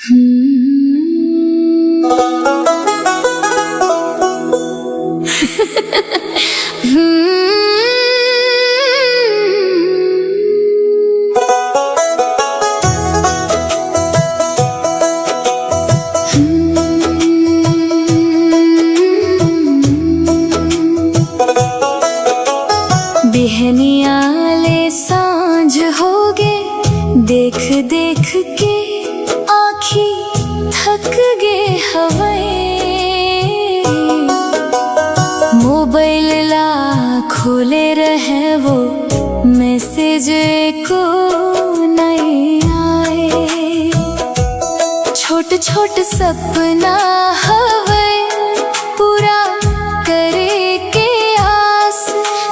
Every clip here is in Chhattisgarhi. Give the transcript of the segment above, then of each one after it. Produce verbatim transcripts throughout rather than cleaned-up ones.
हम्म। हम्म। बिहनिया ले सांझ होगे, देख देख के आँखी थक गे हवय। मोबाइल ला खोले रहे वो, मैसेज एको नइ आए। छोट छोट सपना हवय पूरा करे के आस,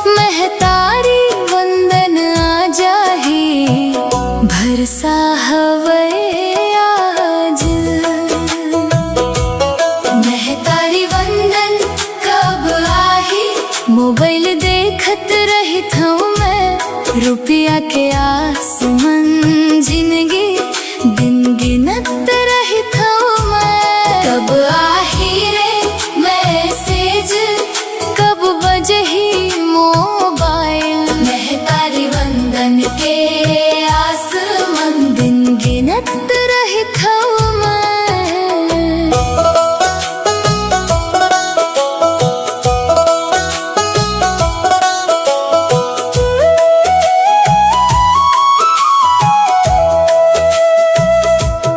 महतारी वंदन आ जाही, भरसा हवय आज। महतारी वंदन कब आही, मोबाइल देखत रहिथंव मैं, रुपया के आस मन जिनगी दिन गिनत रहिथंव मैं। कब आही रे मैसेज, कब बजही मोबाइल, महतारी वंदन के आस मन दिन गिनत रहिथंव मैं।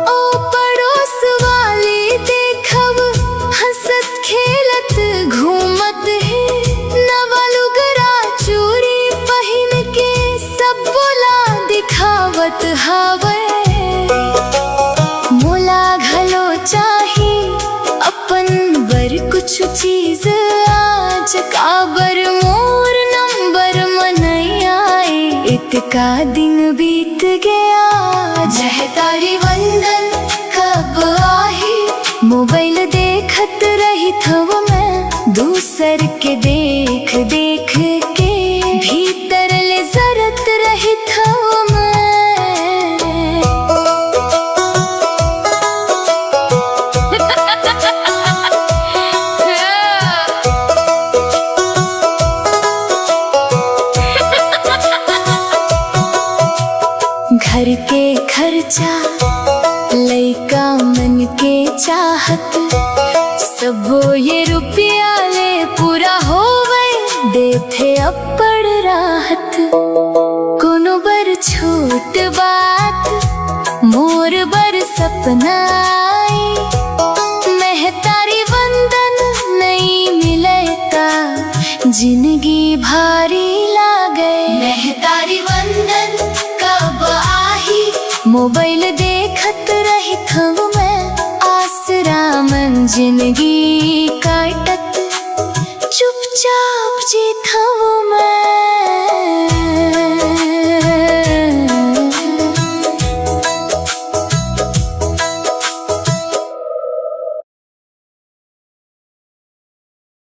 ओ पड़ोस वाली देखव, हंसत खेलत घूमत हे, नवा लुगरा चूरी पहिन के सब बोला दिखावत हावय। मोला घलो चाही अपन बर कुछ चीज आज, काबर मोर नंबर म नइ आए, इतका दिन बीत गया। महतारी वंदन कब आही, मोबाइल देखत रहिथंव मैं, दूसर के देख देख के भीतर ले जरत रहिथंव मैं। घर के खर्चा, लइका मन के चाहत, सबो ये रुपया ले पूरा होवय, देथे अब्बड़ राहत। कोनो बर छोट बात, मोर बर सपना आए, महतारी वंदन नइ मिलय ता जिनगी भारी लागय। महतारी वंदन कब आही, मोबाइल देखत रहिथंव मैं, आसरा मन जिनगी काटत चुपचाप जीथंव मैं।